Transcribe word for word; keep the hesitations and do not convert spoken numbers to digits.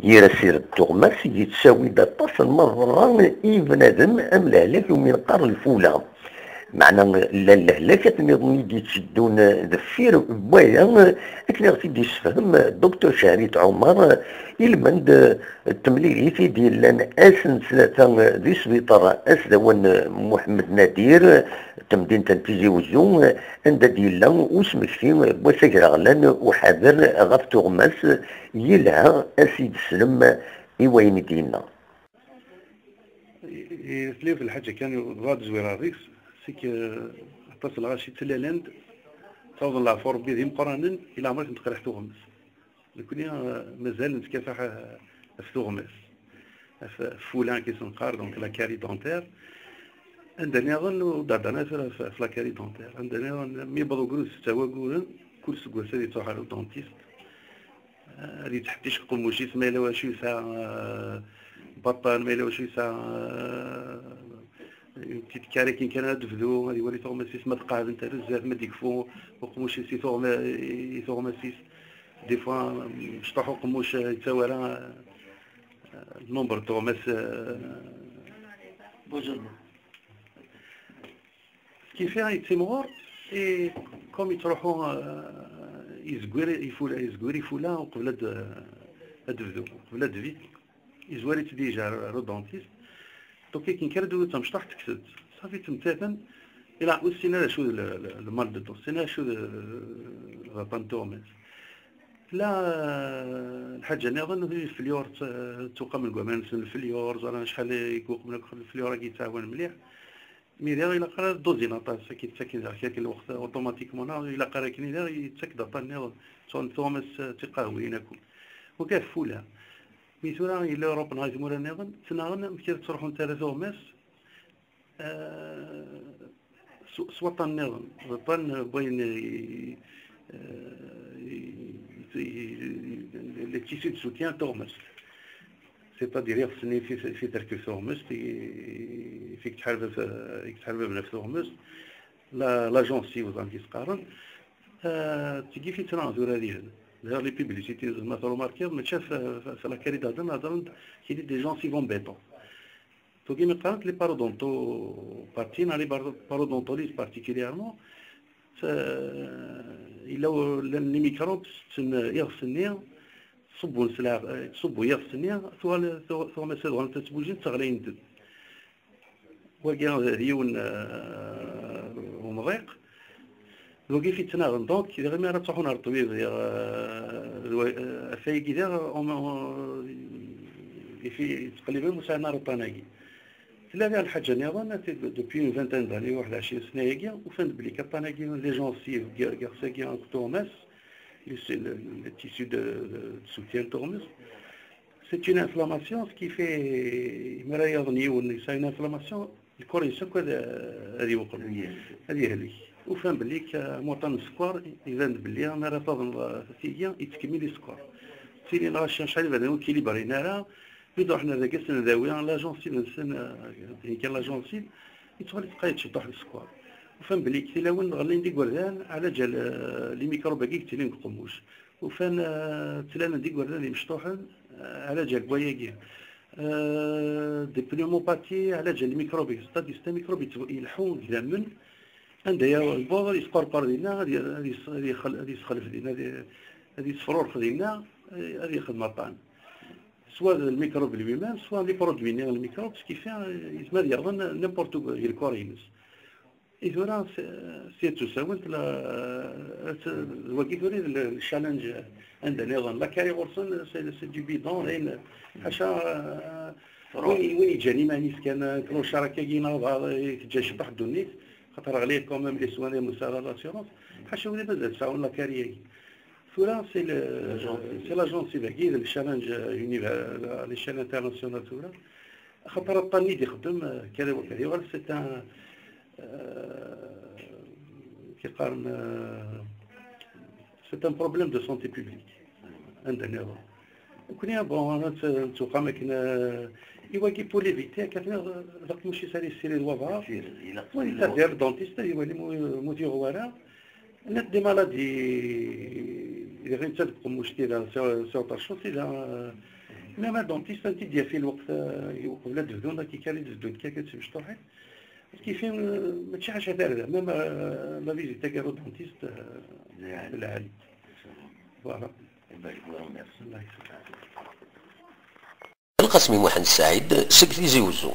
Yir asirem n tuɣmas yettawi-d aṭas n maḍerra i bnadem, am lehlak umi neqqar lfula. Meɛna llan lehlakat nniḍen i d-yetteddun deffir n waya, akken i ɣ-t-id-yessefhem Doctor Cahrit Ɛumar, ilmend n temlilit i d-yellan ass n ttlata di sbiṭar Asdawan Muḥemmed Nadir, temdint n Tizi Wezzu, anda d-yella usmekti n wass agraɣlan uḥader ɣef tuɣmas, yelha ad s-id-teslem i wayen i d-yenna. Tlif lḥaǧa kan bɣa ad zwireɣ deg-s, c'est que aṭas n lɣaci ttlalen-d, ttawḍen leɛfu Rebbi d imeqqranen, i leɛmer i ten-teqriḥ tuɣmas. Nekni mazal nettkafaḥ ɣef tuɣmas, ɣef fula i s-neqqar, donc la carie dentaire. Anda nniḍen ur d-heddren ara ɣef la carie dentaire. Anda nniḍen mi yewweḍ ugrud setta waguren, kul seg wass ad yettruḥ ar udentist. Ad yettḥettic deg uqemmuc-is, ma yella wacu yesɛa baṭṭan, ma yella wacu yesɛa une petite carie akken kan ad d-tebdu, ad iwali tuɣmas-is ma tqeɛdent ar zdat, ma d-yekfu uqemmuc-is i tuɣmas-is. Des fois mecṭuḥ uqemmuc yettawi ara nombre n tuɣmas. Kif i yettimɣur, comme yettruḥu yezgir ifula, yezgir ifula uqbel ad d-tebdu, uqbel ad d-tbid, yezwar-itt déjà ar udentist. Donc akken kan ad d-tebdu tamecṭuḥt tekkes-tt, ṣafi ttmettaten. Ila ur ssinen ara acu d le mal de dents, ur ssinen ara acu d aṭṭan n tuɣmas. Tella lḥaǧa nniḍen, leflyur, ttuqamen deg waman-nsen leflyur, ẓran acḥal i yuqmen akk leflyur-agi yettɛawan mliḥ. Mi diɣ ilaq ara dduzin aṭas, akken yettakken diɣ kra n lweqt automatiquement, neɣ ilaq ara akken diɣ yettak-d aṭṭan nniḍen, ttun tuɣmas d tiqehwiyin akk. Wagi ɣef fula. Mi tura yella Europe neɣ i tmura nniḍen, ttnaɣen amek ad ttruḥunt ara tuɣmas s waṭṭan nniḍen, d aṭṭan n wayen les tissus de soutien n tuɣmest. C'est-à-dire iɣes-nni fi terkeb tuɣmest, fi yettḥarbaben ɣef tuɣmest, la gencive amek i s-qqaren. Tigi fi ttnaɣen tura dihin. D'ailleurs les publicités ma tṛumarkiḍ mačči ɣef la carie dentaire, heddren-d kini des gencives en béton. Tugi mi qqarent les parodontopathie neɣ les parodontolyses particulièrement, yella llan les microbes tetten iɣes-nni, tṣubbu s leɛq-, tṣubbu iɣes-nni, tuɣal tuɣmas ad uɣalent ad ttbujint, ɣlayen-d. Wagi d yiwen umḍiq. Wagi fi ttnaɣen, donc diɣ imi ara ttruḥun ar ṭṭbib, diɣ ɣef wayagi diɣ ifi yettqelliben ur sɛin ara aṭṭan-agi. Tella diɣ lḥaǧa nniḍen, depuis une vingtaine d'années, waḥed ɛecrin sna-agi, ufan-d belli aṭṭan-agi, les gencives, deg iɣes-agi akked tuɣmas, le tissu de soutien n tuɣmest, c'est une inflammation, ce qui fait, mi ara yaḍen yiwen yesɛa une inflammation, lkor-ines akk ad iweqem, ad yehlek. Ufan belli am waṭṭan n sskeṛ, iban-d belli mi ara taḍneḍ tigi yettkemmil i sskeṛ. Ttili lɣaci acḥal ibaden ur kilibrin ara, mi d-ruḥen ar dagi ad sen-dawi la gencive-nsen, akken kan la gencive, yettɣil teqqa yettceṭṭuḥ di sskeṛ. Ufan belli deg tilawin ɣellin-d igerdan ɛlaǧal les microbes-agi yettilin deg uqemmuc. Ufan ttlalen-d igerdan imecṭuḥen ɛlaǧal n wayagi. Des pneumopathies ɛlaǧal les microbes, c'est-à-dire c'est un microbe yelḥu deg idammen, anda yewweḍ ad yesqerqer dinna, ad yesxelf dinna, ad yesfrurx dinna, ad yexdem aṭṭan. Soit d lmikrub lui-même, soit les produits-nni n lmikrub, ce qui fait yezmer ad yaḍen n'importe où deg lkor-ines. I tura s tusawent, d wagi tura i d le challenge anda nniḍen. La carie ɣur-sen c'est du bidon, d ayen ḥaca win yeǧǧan iman-is kan, clochard akkagi neɣ teǧǧa ciṭuḥ ddunit, xaṭer ɣliɣ quand même les soins, les musaɛda, l'assurance, ḥaca win mazal sɛun la carie-agi. Tura c'est la gencive-agi, d le challenge à l'échelle internationale tura. Axaṭer aṭṭan i d-ixeddem kra wakka yuɣal c'est un, kiqqaren, c'est un problème de santé publique. Anda nniḍen. Nekni bon nettuqam akken i wagi pour l'éviter, akka d aqemmuc-is ara yessirid wabɛaḍ. Win yettadir dentiste ad iwali mu tuɣ wara. Net des maladies, diɣ netta deg uqemmuc tida, c'est autre chose, tida, Même un dentiste, un petit diafil, وقت, euh, وقبل ad d-bdun, dak kan i d-bdun, kan, kan, s mecṭuḥin. Parce que, euh, mačči ḥaca tarda, même, euh, la visite agi au dentiste, euh, lɛali. Lɛali. Voilà. Ibarek, merci. Allah yesɛa. Lqasmi Muḥend Saɛid seg Tizi Wezzu.